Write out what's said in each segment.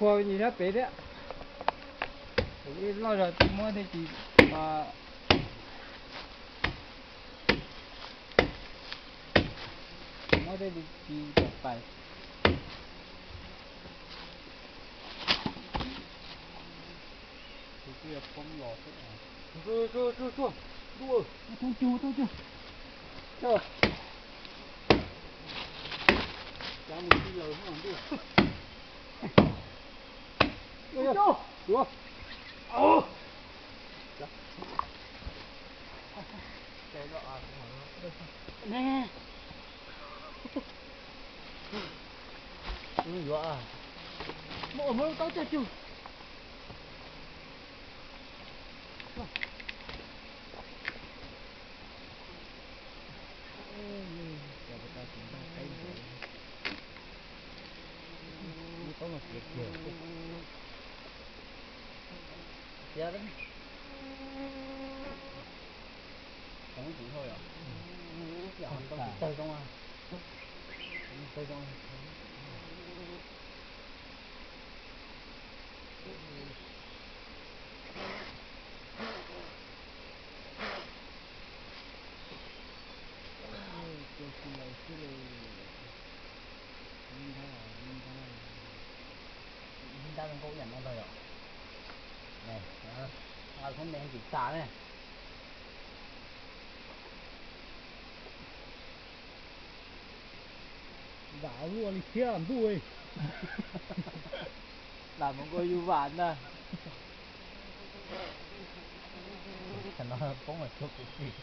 Ua ib sab pem thiab. Loj zog twb muab thiaj tsis, muab thiaj tsis pais. Yuav, muab lub taub coj cug. Lub taub no tiav kiag. Tiav, tawg zoo, tawg zoo. Ib ntab zoo nkauj ib yam no ntag yom. Thoob me tsis tas ne. Vam luaj li thiab ntuj. Vam mus nkaus yus vam ntag. Tam no poob los cuag kuv txiv.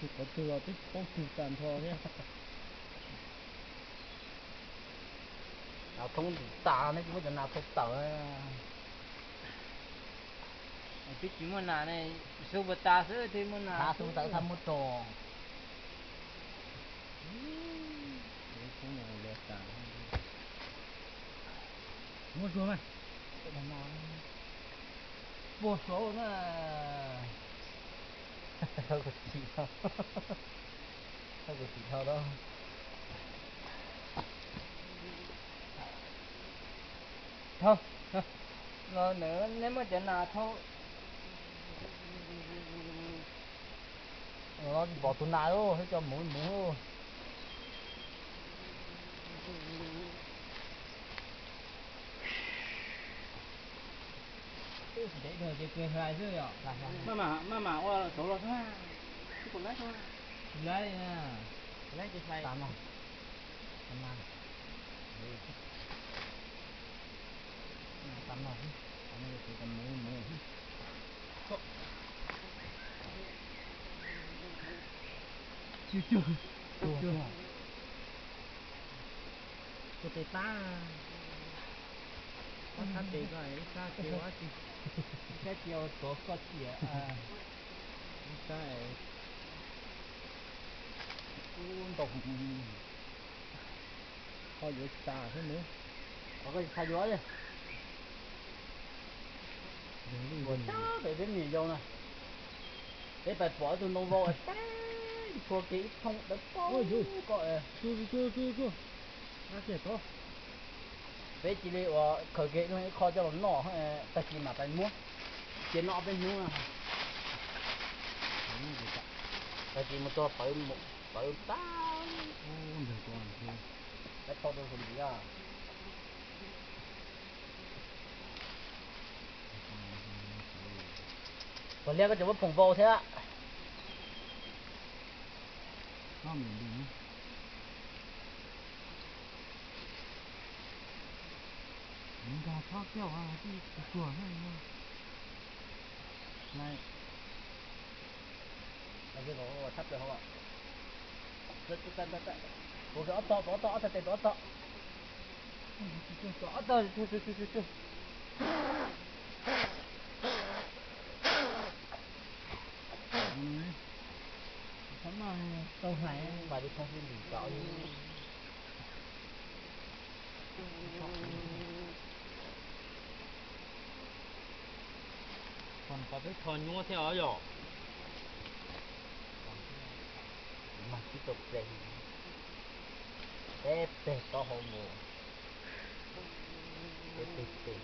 Tus qhov twg los twb poob tug tag nrho thiab. Thoob ntsis tas ne, tsis muab cov nas thau tawm. Twb tsis muaj nas ne, xub puas tas xwb thiaj muaj nas. Xub tawm txhaj muab tso. Muab zuag mas. Puag saud na. Thauj kuv txiv dhau, thauj kuv txiv dhau lauj. Thauj, los ntawd neb muab cov nas thauj. Los tsis pom tus nas, coj mus mus. Ntev dhau ces kawg hlais xwb yom. Maj mam, maj mam ua saud los xwb. Tsis pom laib, tsis laib na. Laib ces hlais. Cuag, cuag, cuag tes tab, tab tes ko, ib sab ces ua dab tsi, ib sab ces ua tsov koj tiam, ib sab, ub, ntau, ho yuav tas thiab nws. Qhov ko tsis txhais yuav li. Ua cas peb, peb me nyuam yaus na, peb pais pom ib tug ntoo vau teb txhua kev ib thooj dawb paug ko. Peb cia li ua khaws kiag ib leeg ib qho coj los noj, tag kis mam pais muab, cia noj peb hnub. Tag kis mus txog pawv, pawv tag, peb tau rau ntxiv. Pog Liab, koj tseem muab phoom vau thiab. Nkag txhob kiag, tij tuag na. Ua ob tog, ob tog, ob tog tes, ob tog. Ob tog. Tau hlais mas li thoob xwb ntim tau. Pom peb tho nyuaj thiab os yom. Mag tib tau ples. Peb peg taub hau nkaus. Peb peg peg.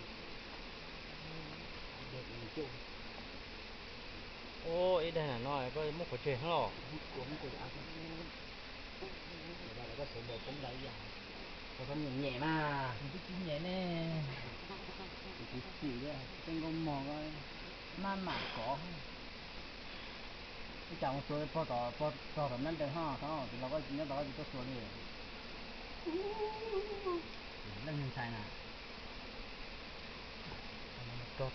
Ua ib daig na no koj muab qhuav tseg los? Koj sawv daws poob ntau ib yam. Koj txhob mus nyem mas. Kuv twb tsis nyem ne. Kuv xwm thiab tej nkauj mog ko maj mam kov. Ib tsam mus xuas pog tom, pog tog tom nab nrees ho, tsis los koj tsis nyob tod koj tsis tuaj xuas li. Leej ntshai na. Muab cov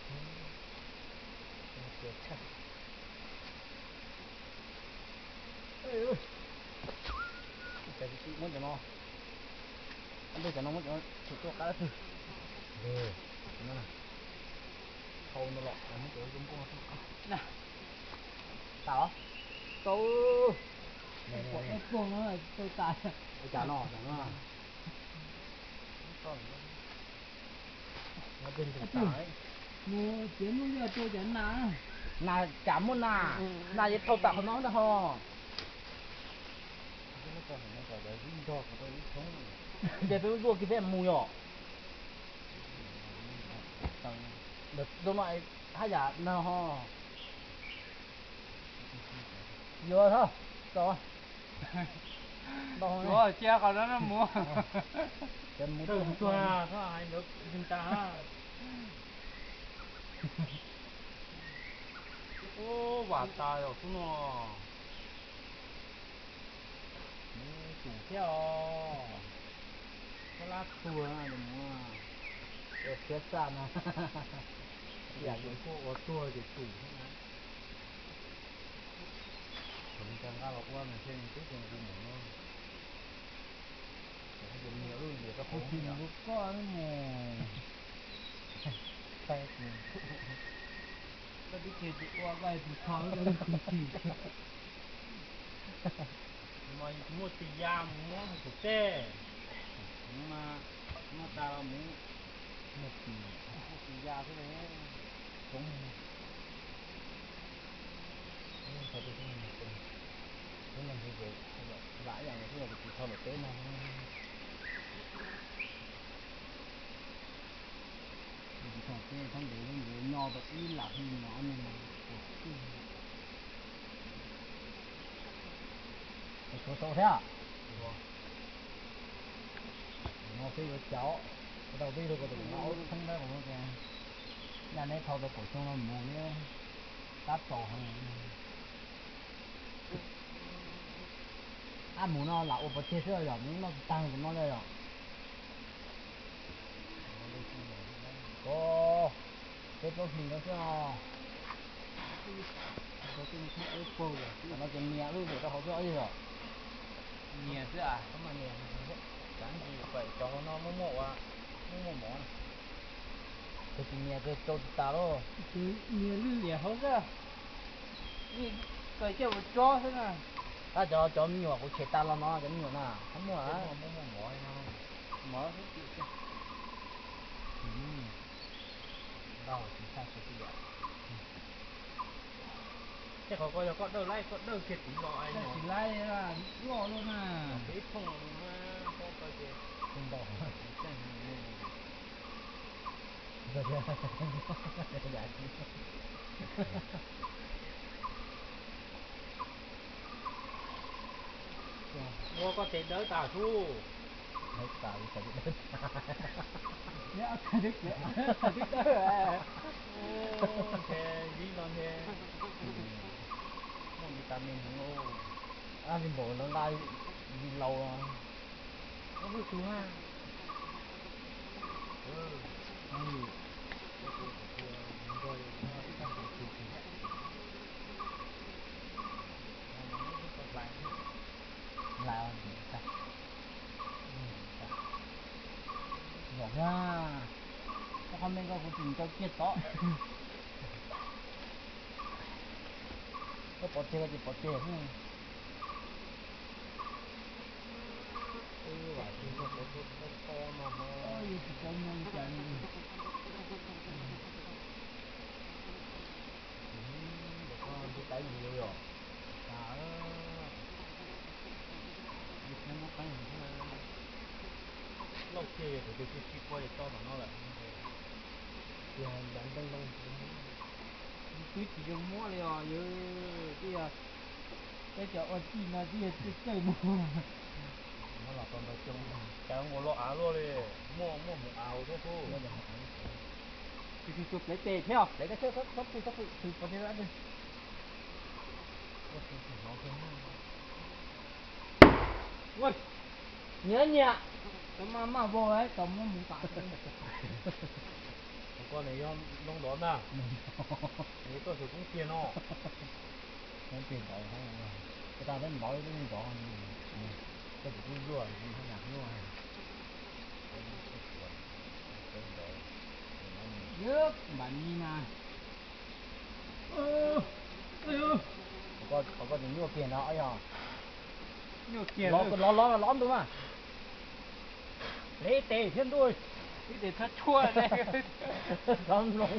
no, muab cov no, muab cov no tshem tuaj qab twg. Hau no los muab cov zoo nkauj no tuaj. Tau. Tau. Pom dej puag no tau tas. Cas no, cas no. Mus txiav muaj yog rau cov nas. Nas cas muaj nas, nas yeej thau tas qhov no ntag ho. Ces peb zuaj kiag peb mus yom. Ntawm no haj yam nag ho. Yuav txhob tau. Cia qhov no mus. Tawg tuag txhob hais ntawd ntseg tas. Ub, vam tas yom xub no. Mus tsum thiab os. Koj lab tuag no mus. Ua siab xaj no. Tiam sis kuj ua tuag ces tsum thiab na. Thaum nws nqa los ua mas thiaj li twb tias kuv mus no. Ces nias lub liam rau hauv tsis mus rau koj mus. Koj twb tias tsis ua koj tsis kho lub koj twb tsis tsis. Mas yus tsis muaj txiv ya mus muab hauv kuv tej. Mus mas muaj tas los mus. Muaj txiv, muaj txiv ya xwb ne. Coob. Ub, thaum twg xwb no ces lam yam no xwb los kuv tsis tau lawm peb no. Tsis tau peb thaub ntev ntev nyob tau ib lam hli no ob niag no. Tshuav sau thiab. No peb yuav caum, tau peb yuav rau tus no ob txheeb dawb qus no ces yog neb thau tau kaum xyoo no mus neb tab txaus heev. Ab, mus no lam ua pov tseg xwb yom, neb noj tsis tag tus no li yom. Ko, peb plaub hlis no xwb os. Tam no ces nias lub liam rau hauv xwb os. Nias xwb a, txhob mas nias, tsam ntsis pom cov hauv no muaj muaj ua, muaj muaj mov na. Tus tsis nias ces rau tsis tas lauj. Nias lub liam hauv xwb. Vim kawg coj ua tsob xwb na. Tab cov, cov me nyuam kuv tshem tas los no, cov me nyuam na, txhob muaj. Mov xwb. Tej qhov ko yog koj dawj laib, koj dawj kiag tid los tsis laib, loj loj na. Peb phooj los mus na, peb ko ces ntau. Ua koj tes dawb tas sub. Neb ob txhais twb dawb, txhais twb dawb. Ntshe vib no ntshe muaj vitamin heev lauj. Ab, li npaum no nqa li laus. Ob lub tug na. Lais, zaum na, koj qhov me ko kuv tsis nco kiag tod. Koj pov tseg koj ces pov tseg xwb. Yus tsis tau muaj li cas li. Ntawm koj nti tais yus yom. Yus tsis muaj qeeb yus thiab na. Tej tus twg sib sib puab ces txob tom no lawm. Twb tsis zoo muab li os, yog twb yog peb cov ua tij no twb yog txawj txawj muab. Muab los tau ntau coob, cas ua loj av luaj li, muaj muaj hmoov av thiab xwb. Tus tus plev tes thiab, plev tes thiab, txhob pw txhob pw, pw pov tseg. Nyiam nyiam, tau maj maj vau tau muab mus tas. Koj nws yog noob nrov ntag, nws tuaj xyuas koob tiag no. Koob tiag nrov, ua tas peb nrov peb nrov, koj tsis pub zuaj, nyuaj. Yog npam ni na. Qhov koj tsis nyuaj kiag no yog nyuaj kiag, los los los los ntug mas. Plev tes thiab ntuj. Ib tes txhob tshuaj ne. Txhob mloog.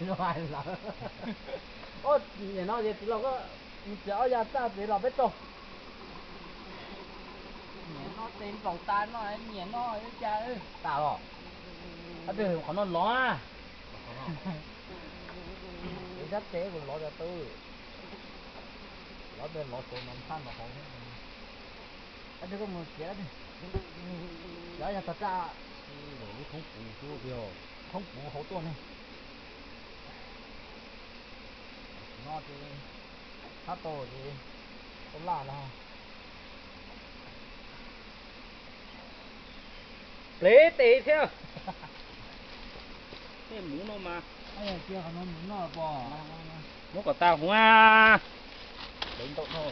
Zoo hais lawm. Ub, nim no ces txiv laus koj mus txiav ob yav txaj txiv los peb tau. Nyiam noj tes nplaum tas no, nyiam noj li cas. Tas los. Ab, twb qhov no lov na. Sab tes kuv lov cov tw, lov tes lov tau no phaj no hauv. Ab, twb koj mus txiav, txiav yog tag tsa. Lub thoob puv xwb, thoob puv hauv tuaj ne. No ces thab tau ces tau laj no. Plev tes thiab. Tej muv no mas, muab kom tag huv. Plev ntau no.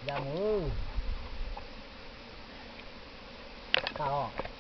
Ya mus. Tas los.